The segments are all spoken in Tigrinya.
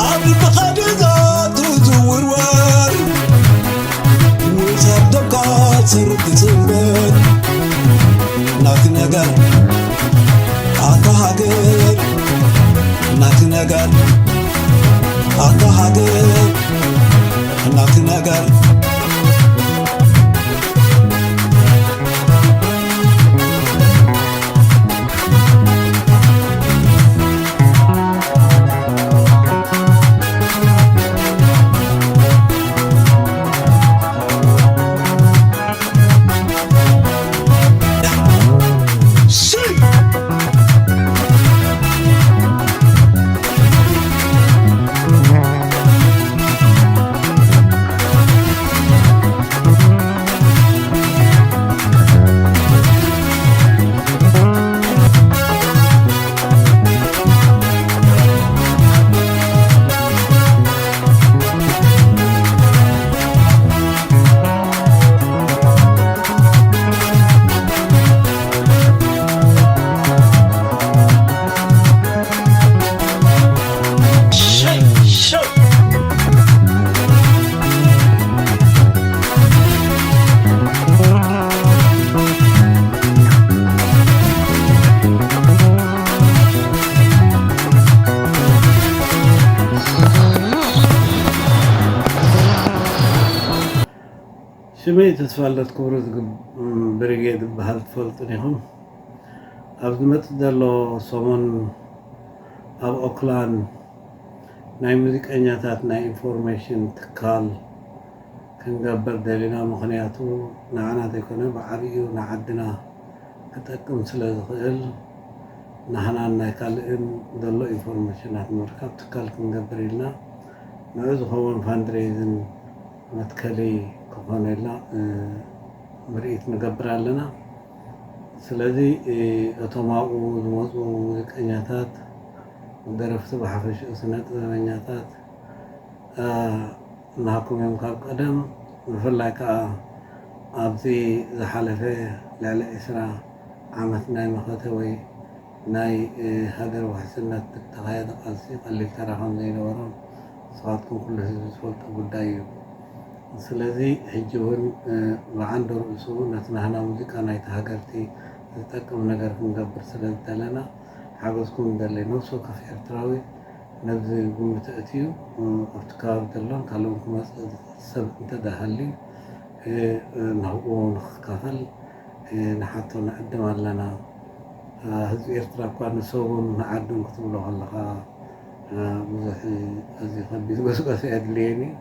ኣብ ልብኻ ድዛቱ ዝውርወር፣ ንሰብ ደቃ ስርቂ ጽንበት። ናቲ ነገር ኣታ ሃገር፣ ናቲ ነገር ኣታ ሃገር፣ ናቲ ነገር። ሽመይ ተስፋልደት ክብሩ ዝግብ-፣ ብሪጌድ ዝበሃል ትፈልጡን ኢኹም። ኣብ ዝመጽእ ዘሎ ሰሙን ኣብ ኦክላንድ ናይ ሙዚቀኛታት ናይ ኢንፎርሜሽን ትካል ክንገብር ደሊና። ምኽንያቱ ንዓና ዘይኮነ ብዓብዩ ንዓድና ክጠቅም ስለ ዝኽእል፣ ናህናን ናይ ካልእን ዘሎ ኢንፎርሜሽናት ንምርካብ ትካል ክንገብር ኢልና። ንዑ ዝኸውን ፋንድሬዝን መትከሊ ክኾነልና፣ እ፣ ምርኢት ንገብር ኣለና። ስለዚ፣ እ፣ እቶም ኣብኡ ዝመፁ ሙዚቀኛታት፣ ደረፍቲ፣ ብሓፈሽኡ ስነ ጥበበኛታት፣ እ፣ ናኩም እዮም ካብ ቀደም። ብፍላይ ከዓ ኣብዚ ዝሓለፈ ልዕሊ ዕስራ ዓመት ናይ መኸተ ወይ ናይ፣ እ፣ ሃገር ውሕስነት ዝተኻየደ ቃልሲ ቀሊል ተራ ከም ዘይነበሮን ንስኻትኩም ኩሉ ህዝቢ ዝፈልጦ ጉዳይ እዩ። ስለዚ ሕጂ እውን፣ እ፣ ብዓንደ ርእሱ ነቲ ናህና ሙዚቃ ናይቲ ሃገርቲ ዝጠቅም ነገር ክንገብር ስለ ዝደለና ሓገዝኩም ንደሊ። ነፍሲ ወከፍ ኤርትራዊ ነዚ ግምት ኣእትዩ፣ እ፣ ኣብቲ ከባቢ ዘሎን ካልኦን ክመጽእ ዝኽእል ሰብ እንተ ደኣ ሃልዩ፣ እ፣ እ፣ ናብኡ ንኽካፈል፣ እ፣ ንሓቶ ንዕድም ኣለና። እ፣ ህዝቢ ኤርትራ እኳ ንሰቡን ንዓዱን ክትብሎ ከለኻ፣ እ፣ ብዙሕ፣ እ፣ ኣዝዩ ከቢድ ጎስጓስ ኣየድልየን እዩ።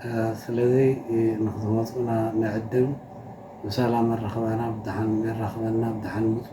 እ፣ ስለዚ፣ እ፣ ንኽትመጹና ንዕድም። ብሰላም ኣራኽባና፣ ብደሓን የራኽበና፣ ብደሓን ምጹ።